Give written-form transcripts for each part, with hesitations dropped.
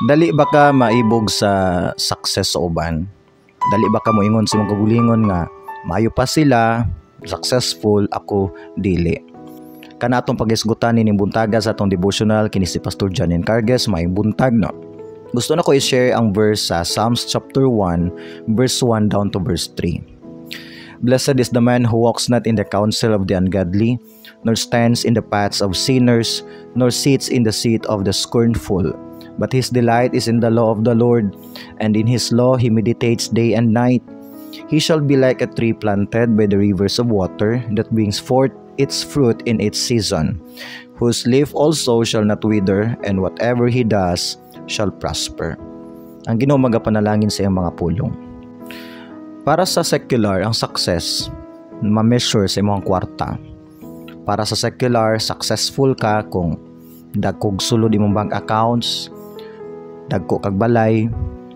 Dali ba ka maibog sa success sa uban? Dali ba ka moingon sa imong kaugalingon nga maayo pa sila, successful, ako dili? Kana atong paghisgutan nining buntaga sa atong devotional. Kini si Pastor John Encargues, maayong buntag, no. Gusto nako i-share ang verse sa Psalms chapter 1 verse 1 down to verse 3. Blessed is the man who walks not in the counsel of the ungodly, nor stands in the paths of sinners, nor sits in the seat of the scornful. But his delight is in the law of the Lord, and in his law he meditates day and night. He shall be like a tree planted by the rivers of water, that brings forth its fruit in its season, whose leaf also shall not wither, and whatever he does shall prosper. Ang Ginoo magapanalangin sa iyang mga pulong. Para sa secular, ang success ma-measure sa imong kwarta. Para sa secular, successful ka kung dagkog sulod imong bank accounts, dagko kag balay,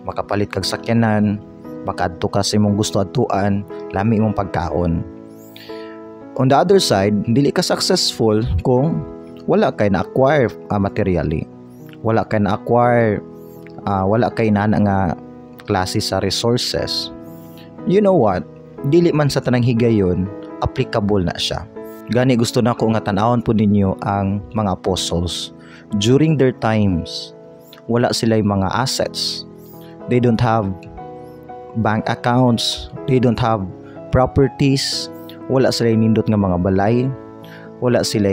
makapalit kag sakyanan, makaadto ka sa imong gusto adtuan, lami imong pagkaon. On the other side, dili ka successful kung wala kay na-acquire materially. Wala kay na-acquire, wala kay nana nga klase sa resources. You know what? Dili man sa tanang higayon applicable na siya. Gani gusto nako nga tan-awon po ninyo ang mga apostles. During their times, wala sila mga assets. They don't have bank accounts, they don't have properties, wala sila nindot nga mga balay, wala sila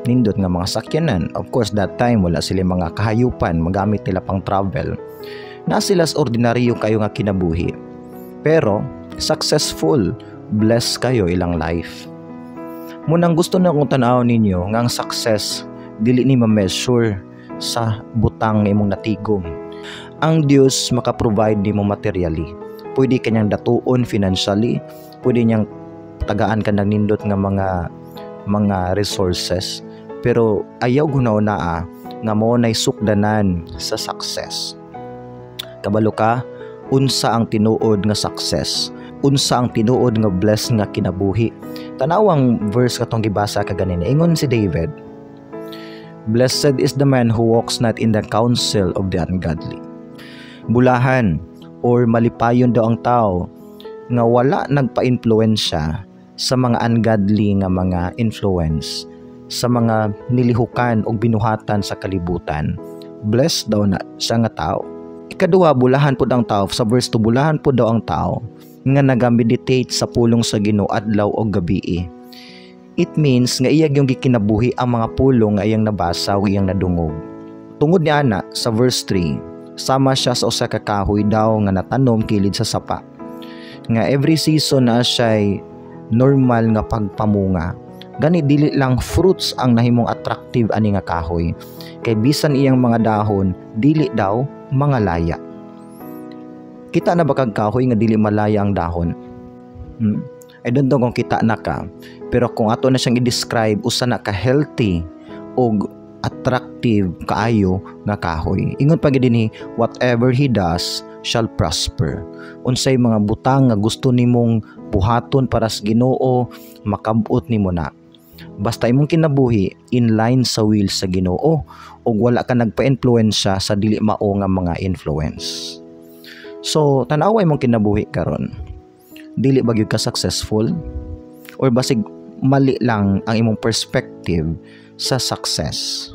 nindot nga mga sakyanan. Of course, that time wala sila mga kahayupan magamit nila pang travel. Na sila sa ordinaryo kayo nga kinabuhi. Pero successful, blessed kayo ilang life. Munang gusto na kong tan-awon ninyo nga ang success dili ni ma-measure sa butang nga imong natigom. Ang Dios maka-provide nimo materially. Pwede kanyang datuon financially, pwede niyang tagaan ka ng nindot nga mga resources. Pero ayaw guna-unaa nga mao nay sukdanan sa success. Kabalo ka unsa ang tinuod nga success, unsa ang tinuod nga blessed nga kinabuhi. Tanawang verse katong gibasa kaganina. Ingon si David, "Blessed is the man who walks not in the counsel of the ungodly." Bulahan or malipayon daw ang tao nga wala nagpa-influensya sa mga ungodly nga mga influence, sa mga nilihukan o binuhatan sa kalibutan. Blessed daw na siya nga tao. Ikaduha, bulahan pud ang tao sa verse 2, bulahan pud daw ang tao nga naga-meditate sa pulong sa Ginoo adlaw o gabii. It means nga iya yung gikinabuhi ang mga pulong nga iyang nabasa o iyang nadungog. Tungod ni ana sa verse 3, sama siya sa usa ka kahoy daw nga natanom kilid sa sapa. Nga every season na siya normal nga pagpamunga. Gani dili lang fruits ang nahimong attractive ani nga kahoy. Kay bisan iyang mga dahon dili daw mga laya. Kita na ba kag kahoy nga dili malaya ang dahon? I don't know kung kita na ka. Pero kung ato na siyang i-describe, usa na ka healthy og attractive kaayo nga kahoy. Ingon pa gid dinhi, whatever he does shall prosper. Unsay mga butang nga gusto nimong buhaton para sa Ginoo, makabot nimo na. Basta imong kinabuhi in line sa will sa Ginoo ug wala ka nagpa-influensya sa dili mao nga mga influence. So, tan-awa imong kinabuhi karon. Dili ba gyud ka successful? Or basig mali lang ang imong perspective sa success?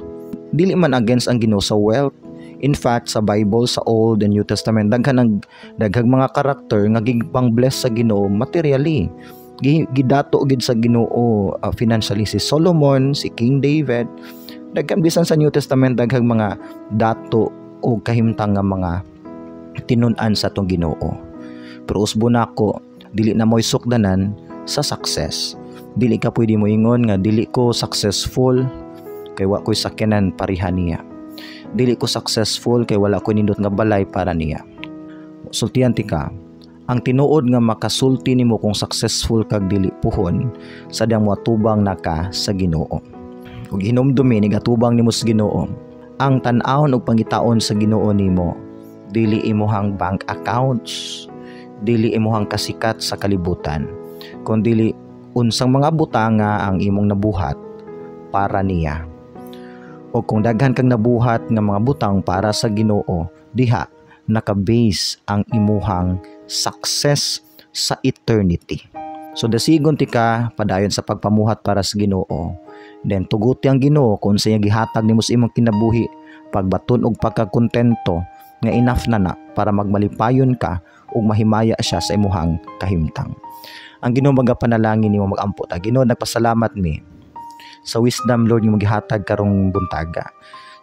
Dili man against ang Ginoo sa wealth. In fact, sa Bible, sa Old and New Testament, daghan ang daghang mga karakter nga gipang-bless sa Ginoo materially. Gidato gid sa Ginoo financially si Solomon, si King David. Daghan bisan sa New Testament, daghang mga dato o kahimtang nga mga tinun-an sa atong Ginoo. Pero usbo nako, dili na mo'y sukdanan sa success. Dili ka pwede mo ingon nga dili ko successful kay wa ko'y sakyanan pareha niya. Dili ko successful kay wala ko'y nindot nga balay para niya. Sultian ka, ang tinuod nga makasulti nimo kung successful kag dili puhon sa diyang moatubang na ka sa Ginoo. Ug hinumdumi nigatubang nimo sa Ginoo, ang tan-awon og pangitaon sa Ginoo nimo dili imuhang bank accounts, dili imuhang kasikat sa kalibutan, kundi unsang mga butanga ang imong nabuhat para niya. O kung daghan kang nabuhat nga mga butang para sa Ginoo, diha naka-base ang imuhang success sa eternity. So dasigon ti ka padayon sa pagpamuhat para sa Ginoo. Then tuguti ang Ginoo kung unsay gihatag nimo sa imong kinabuhi, pagbaton og pagkakontento nga enough na na para magmalipayon ka ug mahimaya siya sa imuhang kahimtang. Ang Ginoo magapanalangin nimo. Magampo ta. Ginoo, nagpasalamat mi sa wisdom, Lord, nga gihatag karong buntaga.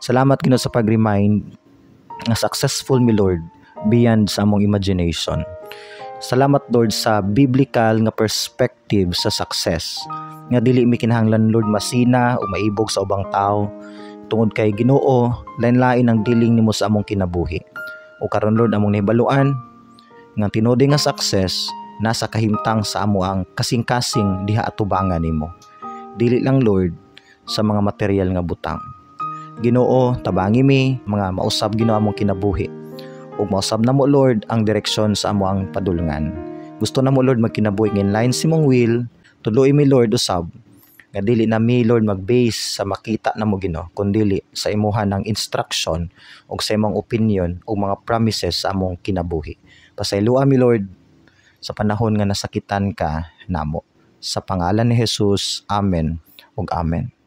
Salamat, Ginoo, sa pag-remind nga successful mi, Lord, beyond sa among imagination. Salamat, Lord, sa biblical nga perspective sa success. Nga dili mi kinahanglan, Lord, masina o maibog sa ubang tao tungod kay, Ginoo, lain-lain ang dealing nimo sa among kinabuhi. O karon, Lord, among nahibaluan nga tinuod nga success nasa kahimtang sa amo ang kasing-kasing diha atubangan nimo. Dili lang, Lord, sa mga material nga butang. Ginoo, tabangi mi mga mausab, Ginoo, among kinabuhi. Ug mausab namo, Lord, ang direksyon sa amo ang padulngan. Gusto namo, Lord, magkinabuhi in line sa imong will. Tudloi mi, Lord, usab nga dili na mi, Lord, mag-base sa makita namo, Ginoo, kundili sa imuha ng instruction ug sa imong opinion ug mga promises sa among kinabuhi. Pasayloa mi, Lord, sa panahon nga nasakitan ka namo. Sa pangalan ni Jesus, amen ug amen.